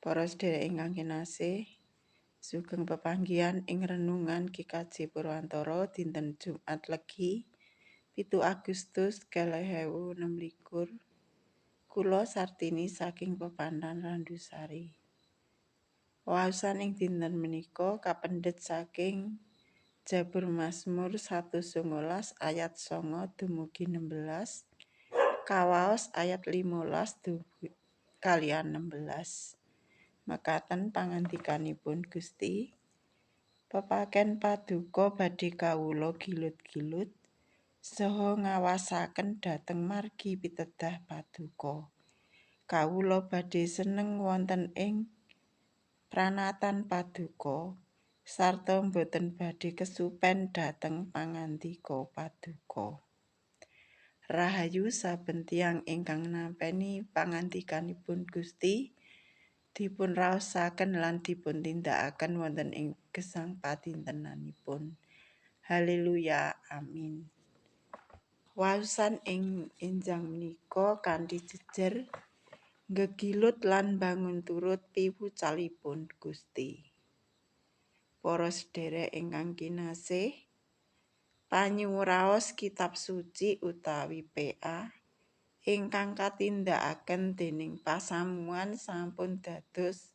Para sedherek ingkang kinasih, sugeng pepanggihan ing renungan GKJ Purwantara dinten Jumat Legi 7 Agustus 2026. Kula Sartini saking Pepandan Randusari. Waosan ing dinten menika kapendhet saking Jabur Mazmur 119 ayat 9 dumugi 16, kawaos ayat 15 kaliyan 16. Mekaten pangandikanipun Gusti, pepaken paduka badhe kawula gilut-gilut saha ngawasaken dhateng margi pitedah paduka. Kawula badhe seneng wonten ing pranatan paduka sarta boten badhe kesupen dhateng pangandika paduka. Rahayu saben tiyang ingkang nampi pangandikanipun Gusti, dipun raosaken lan dipun tindakaken wonten ing gesang padintenanipun. Haleluya, amin. Waosan ing enjang menika kanthi jejer nggegilut lan bangun turut piwucalipun Gusti. Para sedherek ingkang kinasih, panyuraos kitab suci utawi PA ingkang katindakaken dening pasamuan sampun dados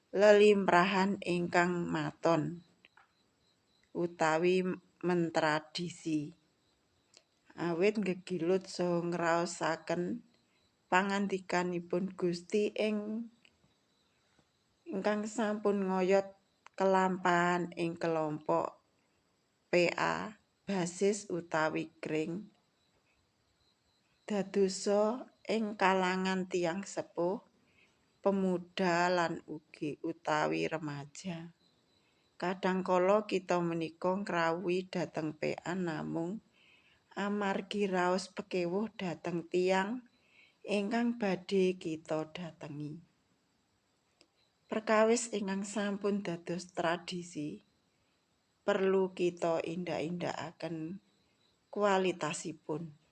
lelimprahan ingkang maton utawi mentradisi. Awit nggegilut saha ngraosaken pangandikanipun Gusti ingkang sampun ngoyot kelampahan ing kelompok PA basis utawi kring dadosa ing kalangan tiyang sepuh, pemuda lan ugi utawi remaja. Kadhangkala kita menika ngrawuhi dhateng PA namung amargi raos pekewuh dhateng tiyang ingkang badhe kita dhatengi. Perkawis ingkang sampun dados tradisi perlu kita indak-indakaken kualitasipun.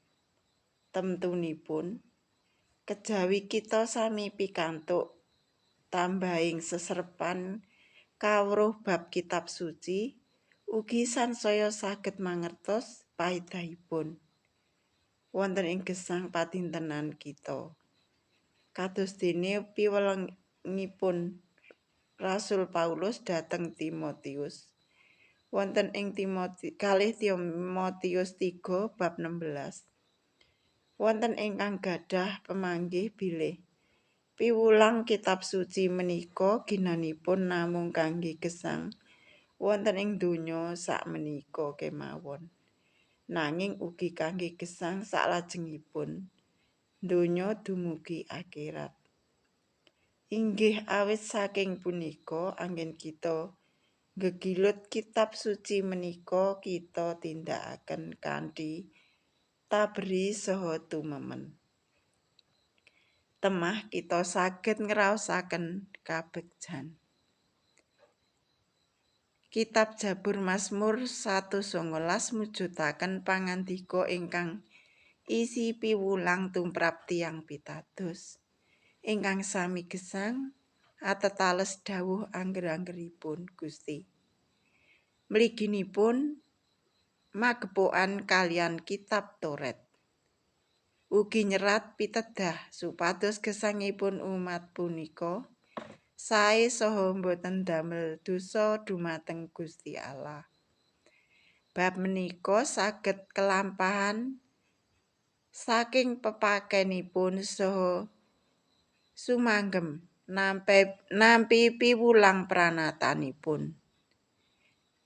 Temtunipun kejawi kita sami pikantuk tambahing seserpan kawruh bab kitab suci, ugi sansaya saged mangertos paedahipun wonten ing gesang padintenan kita. Kados dene piwelengipun Rasul Paulus dhateng Timotius wonten ing Timoti kalih Timotius 3 bab 16. Wonten ingkang gadah pemanggih bilih piwulang kitab suci menika ginanipun namung kangge gesang wonten ing donya sakmenika kemawon, nanging ugi kangge gesang saklajengipun donya dumugi akhirat. Inggih awit saking punika anggen kita nggegilut kitab suci menika kita tindakaken kanthi taberi saha tumemen. Temah kita saged ngraosaken kabegjan. Kitab Jabur Mazmur 119 mujudaken pangandika ingkang isi piwulang tumrap tiyang pitados ingkang sami gesang atetales dawuh angger-anggeripun Gusti. Mliginipun magepokan kaliyan kitab Toret. Ugi nyerat pitedah supados gesangipun umat punika sae saha boten damel dosa dumateng Gusti Allah. Bab menika saged kelampahan saking pepakenipun saha sumanggem nampi piwulang pranatanipun.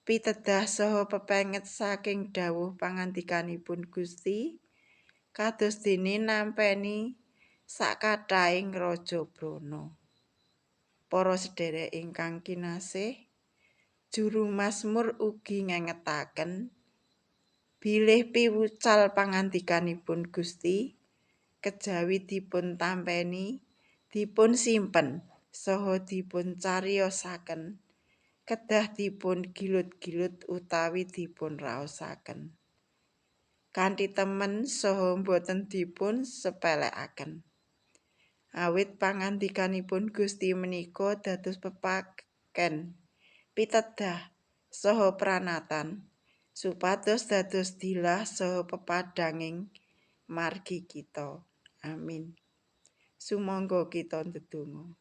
Pitedah saha pepenget saking dawuh pangandikanipun Gusti kados dene nampeni sakathahing raja brana. Para sedherek ingkang kinasih, juru Mazmur ugi ngengetaken bilih piwucal pangandikanipun Gusti kejawi dipun tampeni, dipun simpen saha dipun cariyosaken, kedah dipun gilut-gilut utawi dipun raosaken kanthi temen saha boten dipun sepelekaken. Awit pangandikanipun Gusti menika dados pepaken, pitedah saha pranatan supados dados dilah saha pepadhanging margi kita. Amin. Sumangga kita ndedonga.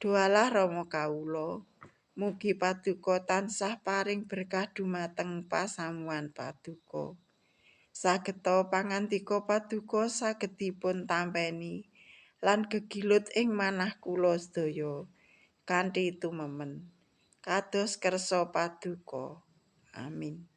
Doalah Rama kawula, mugi paduka tansah paring berkah dumateng pasamuan paduka. Sageta pangandika paduka saged dipun tampeni lan gegilut ing manah kula sedaya kanthi tumemen kados kersa paduka. Amin.